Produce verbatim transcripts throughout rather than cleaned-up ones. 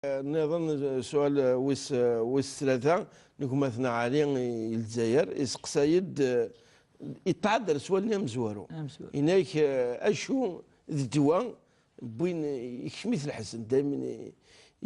Nniḍen, sual wis, wis tlata n gma-tneɣ Ɛli i Lezzayer, iseqsay-d, eh, iṭṭeɛ-d ar sual-nni amezwaru. Amezwaru. Inak, eh, acu d ddwa n win ikcem-it lḥezn, daymen i-,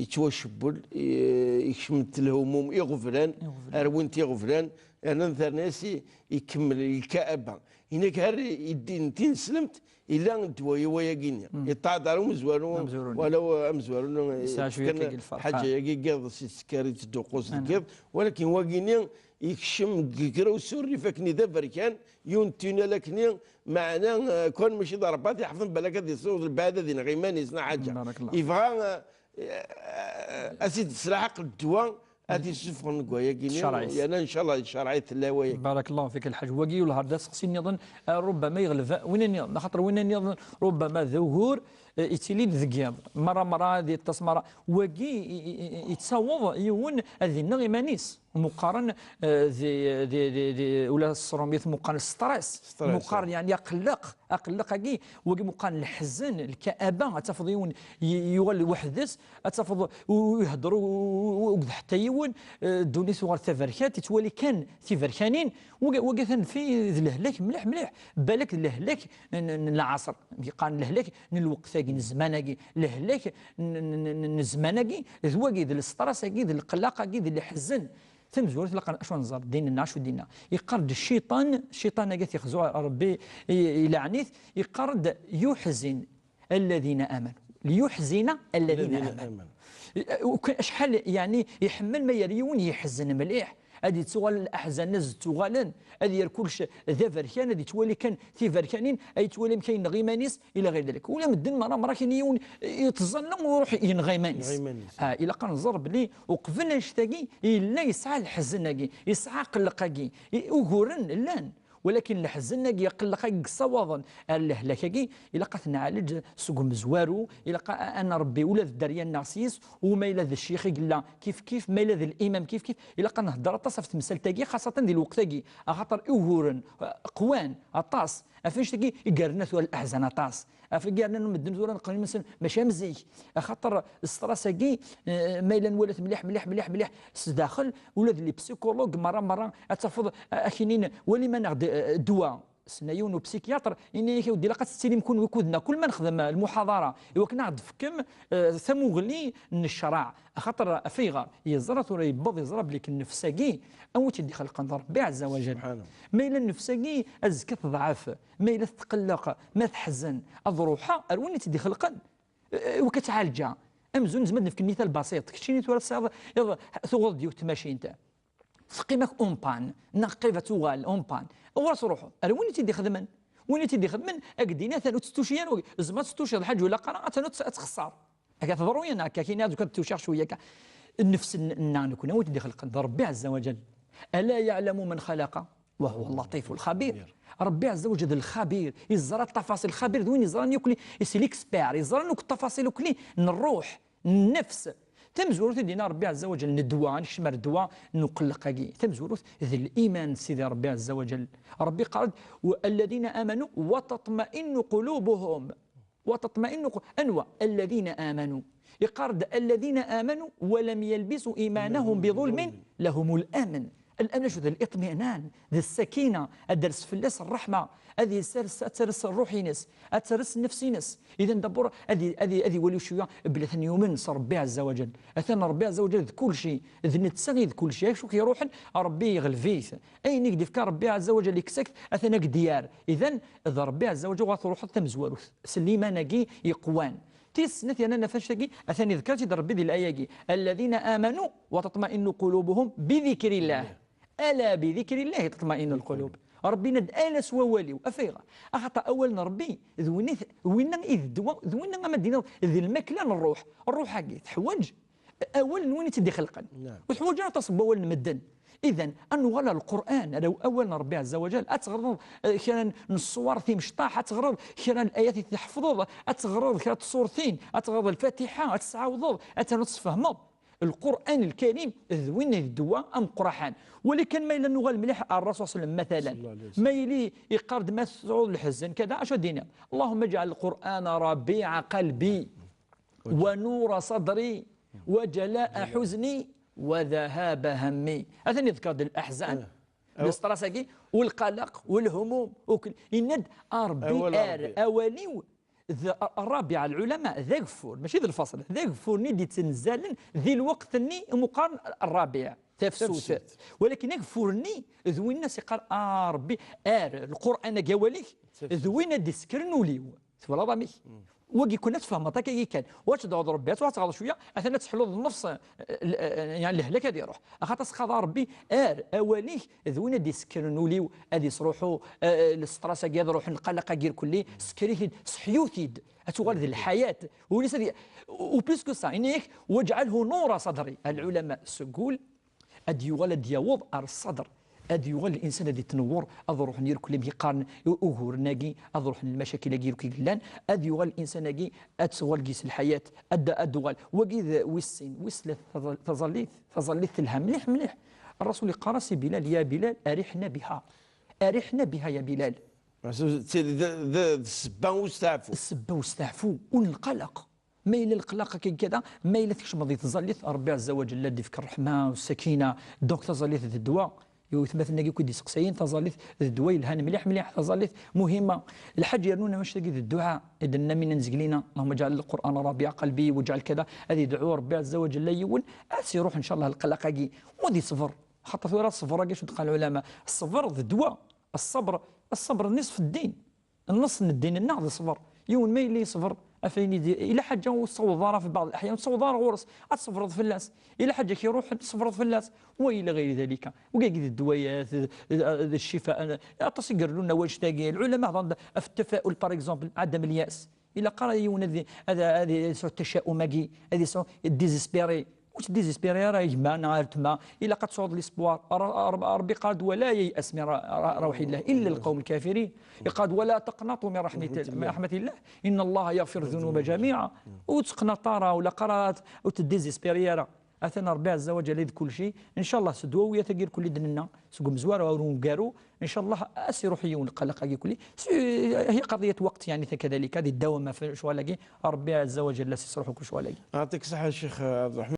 yettwacewwel, i-, ikcem-t lhumum, iɣeblan, Iɣeblan. Rwin-t iɣeblan, rnan terna-yas i-, ikemmel lkaaba. Inak har i ddin tineslemt, illa ddwa i wayagi-nni. Iṭṭeɛ-d ar umezwaru, Amezwaru-nni. Wala amezwaru-nni, Yesɛa cwiya kan n lferq. Lḥaǧa-yagi n yiḍ, s isekkar yettduqqus deg yiḍ, walakin wagi-nni yekcem deg kra usurrif akken d aberkan, yiwen n tunal akken, meɛna, eh, kan mačči d Rebbi ad t-iḥfeḍ, balak ad yessiweḍ lbeɛd ad ineɣ iman-is neɣ ḥaǧa. Barakallah. Yebɣa, eh, eh, ad t-id-teslaḥaq ddwa, ad t-issufɣen deg wayagi-nni, Tecreɛ-it. Yerna ncallah tecreɛ-it tella wayagi. Barakallahu fik, Lḥaǧ. Wagi yulhar d aseqsi nniḍen, eh, rubbama yeɣleb win nniḍen, axaṭer win nniḍen rubbama d ugur, eh, yettili-d deg yiḍ. Merra, merra, ad yeṭṭes merra. Wagi i-, i-, i-, yettaweḍ yiwen ad ineɣ iman-is. Muqqaren, eh, di, di, di, di, ula s tṛumit muqqaren stress. Stress, Muqqaren, eh. Yeɛni aqelleq. Aqelleq-agi, wagi muqqaren leḥzen, lkaaba, ad tafeḍ yiwen y-, yuɣal weḥd-s, ad tafeḍ u-, u-, ihedder u-, u-, u-, ur d ḥetta yiwen, eh, ddunit uɣal taberkat, yettwali kan tiberkanin, wagi, wagi atan fi d lehlak mliḥ, mliḥ. Balak d lehlak n, n, n lɛaṣer, yeqqaren lehlak n lweqt-agi, n zzman-agi, lehlak n, n, n, n zzman-agi, d wagi, d lestress-agi, d lqellaq-agi, d leḥzen. Tamezwarut, ilaq acu nẓer, din-nneɣ acu d-yenna? Yeqqar-d cciṭan, cciṭan-agi ad t-ixzu Rebbi, i-, ilaɛen-it, yeqqar-d: "Yuḥzin alladhina amanu." "Liyuḥzina alladhina Alladhina amanu." amanu. I-, u-, acḥal, yeɛni, iḥemmel ma yer yiwen yeḥzen mliḥ, ad yettuɣal leḥzan ad ttuɣalen, ad yer kullec d aberkan, ad yettwali kan tiberkanin, ad yettwali amek ay yenɣa iman-is, ila ɣir dalik. Ula medden merra, merra kan yiwen yettẓalla u iruḥ yenɣa iman-is. Yenɣa iman-is. Ah, ilaq ad nẓer belli uqbel annect-agi, yella yesɛa leḥzen-agi, yesɛa aqelleq-agi, i-, uguren llan. Walakin leḥzen-agi, aqelleq-agi yessawaḍen ar lehlak-agi, ilaq ad t-nɛalej seg umezwaru, ilaq a, a, ad nṛebbi ula d dderya-nneɣ s yis, u ma yella d ccix i yella kif kif, ma yella d limam kif kif, ilaq ad nhedder aṭas ɣef temsalt-agi, xaṣṣatan di lweqt-agi, axaṭer uguren, eh, qwan aṭas, ɣef annect-agi i yerna tura leḥzen aṭas. Ɣef i yerna medden tura neqqen iman-nsen mačči am zik. Axaṭer stress-agi, eh, ma yella nwala-t mliḥ, mliḥ, mliḥ, mliḥ, s daxel, ula d les psychologues merra, merra, ad tafeḍ, eh, akinin, wali ma neɣ d, eh, ddwa. Senna yiwen upsikyatr, ini-ak, a weddi, ilaq ad tettilim kunwi akked-neɣ, kul ma nexdem, eh, lmuḥaḍara, i wakken ad aɣ-d-tefkem, eh, tamuɣli n ccreɛ. Axaṭer, af ayɣer? Yeẓra tura, yewweḍ, yeẓra belli nnefs-agi, anwa i tt-id-ixelqen? D Rebbi ɛezza wa jal. Subḥanahu. Ma yella nnefs-agi, azekka teḍɛef, ma yella tetqelleq, ma teḥzen, ad ruḥeɣ ar win i tt-id-ixelqen. Eh, eh, iwakken ad tt-ɛalǧeɣ. Amzun nezmer ad nefk nnital basit. Keččini tura tesɛiḍ, iḍ, tuɣeḍ-d yiwet tmacint. Teqqim-ak en panne, neɣ qrib ad tuɣal en panne. Ɣur-s ruḥeḍ. Ar win i tt-id-ixedmen. Win i tt-id-ixedmen, ad k-d-yini atan ur testuci ara. Tzemreḍ ad testuciḍ, lḥaǧa ur ilaq ara, atan ad tt-, ad txeṣṣer. Akka teḍru-yaneɣ akka, kini ad tuciɣ cwiya akka. Nnefs n-, nneɣ nekni, wi t-id-ixelqen? D Rebbi ɛezza wa jal. Ala yaɛlamu man xalaqa wa huwa llatiful xabir. Rebbi ɛezza wa jal d lxabir, yeẓra ṭṭafaṣil. Lxabir d win yeẓran yakk, c'est l'expert, yeẓran akk ṭṭafaṣil akk n ṛṛuḥ, n nnefs. Tamezwarut i d-yenna Rebbi ɛezza wa jal n ddwa, ad nekcem ar ddwa n uqelleq-agi. Tamezwarut d liman n Sidi Rebbi ɛezza wa jal. Rebbi yeqqar-d: "Alladhina amanu wa tatma'innu qulubuhum." Wa tatma'innu qu-, anwa? Alladhina amanu. Yeqqar-d: "Alladhina amanu wa lam yalbisu imanahum bi ḍulmin lahumul amn." Al-amn acu d? Al-iṭminan, d ssakina, ad d-ters fell-as ṛṛeḥma, ad yessers, ad ters ṛṛuḥ-ines, ad ters nnefs-ines. Idan, dabur, ad i-, ad i-, ad iwali cwiya belli atan yumen s Ṛebbi ɛezza wa jal. Atan Ṛebbi ɛezza wa jal d kulci, d netta i d kulci. Acu k-iṛuḥen, Ṛebbi yeɣleb-it. Ayen i k-d-ifka Ṛebbi ɛezza wa jal, yekkes-ak-t, atan ak-d-yerr. Idan, d Ṛebbi ɛezza wa jal, ɣer truḥeḍ tamezwarut. S liman-agi yeqwan. Tis snat yerna ɣef annect-agi, atan iḍker-tt-id Ṛebbi di laya-agi: "Alladhina amanu wa tatma'innu qulubuhum bi dhikrillah." Ala bi dhikrillahi tatma'innul qulub. Ṛebbi yenna-d: "Ala s wawal-iw." Af ayɣer? Axaṭer awal n Ṛebbi d win i t-, winna i d ddwa, d winna ama d-iniḍ d lmakla n ṛṛuḥ. Ṛṛuḥ-agi teḥwaǧ awal n win i tt-id-ixelqen. Naam. Ur teḥwaǧ ara aṭas n wawal n medden. Idan, ad nuɣal ar Lqur'an, ar awal n Ṛebbi ɛezza wa jal, ad teɣreḍ, eh, kra n ṣṣwar timecṭaḥ, ad teɣreḍ kra n layat i tḥefḍeḍ, ad teɣreḍ kra n tṣurtin, ad teɣreḍ Lfatiḥa, ad tesɛawdeḍ, ad ternuḍ tesfehmeḍ. Lqur'an Lkarim d win d ddwa ameqqraḥan. Wali kan ma yella nuɣal mliḥ ar Rasul sallam, matalan. Sallallahu alayhi wa sallam. Ma yili yeqqar-d ma tesɛuḍ lḥezn, kada, acu ad d-iniḍ? "Allahumma ij'al Lqur'ana rabi'a qalbi, wa nura sadri, وجلاء حزني وذهاب همي. Atan yeḍker-d الأحزان, les stress-agi, والقلق, والهموم, وكل. Yenna-d, a Ṛebbi, ar awal-iw d الرابعة. العلماء, d ageffur, mačči d lfaṣel, d ageffur-nni d-yettnezzalen di lweqt-nni umi qqaren الرابعة, tafsut. Walakin ageffur-nni d win as-iqqar, a Ṛebbi, ar Lqur'an-agi awal-ik, d win ad d-isekkren ul-iw. Twalaḍ amek? Wagi kun ad tfehmeḍ akka kan. Wa tedɛuḍ Ṛebbi, ad tɛuḍ cwiya, atan ad teḥluḍ nnefs, eh, l-, eh, yani lehlak ad iruḥ. Axaṭer txaḍ Ṛebbi, ar awal-ik d win ad d-isekkren ul-iw, ad isruḥu, eh, les stress-agi ad ruḥen, lqalaq-agi irkelli, sekker-it-id, seḥyu-t-id, ad tuɣal d lḥayat. Ul-is ad y-, u plus que ça, ini-ak, واجعله نور صدري. Lɛulama seg ul, ad yuɣal ad d-yaweḍ ar ṣṣadr, ad yuɣal linsan ad itnewwer, ad ruḥen irkelli mi qqaren u-, uguren-agi, ad ruḥen lmacakil-agi irkelli yellan, ad yuɣal linsan-agi, ad tuɣal gis lḥayat, ad, ad tuɣal. Wagi d wis sin, wis tlata, taẓ-, taẓallit, taẓallit telha mliḥ, mliḥ. Ṛṛasul iqqar-as i Bilal, يا بلال أرحنا بها، أرحنا بها يا بلال. D, d, d, d ssebba n usteɛfu. Ssebba n usteɛfu, u n lqalaq. Ma yella leqlaq akka kada, ma yella tkecmeḍ di tẓallit, Ṛebbi Ɛezza wa Ǧella ad d-ifk ṛṛeḥma u ssakina. Donc taẓallit d ddwa. I wetmaten-agi akk i d-iseqsayen, taẓallit d ddwa yelhan mliḥ, mliḥ, taẓallit muhimma. Lḥaǧ yernu annect-agi d dduɛa, i d-nenna mi nenzeg lina, اللهم اجعل القرآن ربيع قلبي واجعل كذا, ad idɛu Ṛebbi Ɛezza wa Ǧella yiwen, ad s-iruḥ, ncallah, leqlaq-agi, u ad iṣber. Xaṭer tura ṣṣber-agi, acu d-qqaren lɛulama? Ṣṣber d ddwa. Ṣṣber, ṣṣber نصف الدين. Nneṣ n ddin-nneɣ d ṣṣber. Yiwen ma yella yeṣber, ɣef ayen i d-, yella ḥaǧa ur tessawḍeḍ ara fi بعض الأحيان, ur tessawḍeḍ ara ɣur-s, ad tṣebreḍ fell-as. Yella ḥaǧa k-iruḥen, ad tṣebreḍ fell-as. وإلى غير ذلك. Wigagi d ddwayat, d, d, d ccifa, aṭas i irellun wanect-agi. Lɛulama hḍan-d ɣef التفاؤل, par exemple, عدم اليأس. Ilaq ara yiwen ad, ad, ad yesɛu taca'um-agi, ad yesɛu désespéré. Ur teddizespiri ara a gma neɣ a weltma, ilaq ad tesɛuḍ l'espoir. Ṛ-, Ṛ-, Ṛebbi iqqar-d, ولا ييأس من ر-، ر-، روح الله إلا القوم الكافرين. Iqqar-d, ولا تقنطوا من رحمة، من رحمة الله إن الله يغفر الذنوب جميعا. Ur teqnaṭ ara, ur ilaq ara ad, ur teddizespiri ara. Atan Ṛebbi Ɛezza wa Ǧalla di kulci. Ncallah s ddwawiyat-agi irkelli d-nenna seg umezwaru ar uneggaru, ncallah ad s-iruḥ yiwen lqalaq-agi kulli. S-, هي قضية وقت, yani, كذلك, ad iddawam ɣef ccɣel-agi, Ṛebbi Ɛezza wa Ǧalla ad s-isruḥ akk ccɣel-agi. يعطيك الصحة الشيخ عبد الرحمن.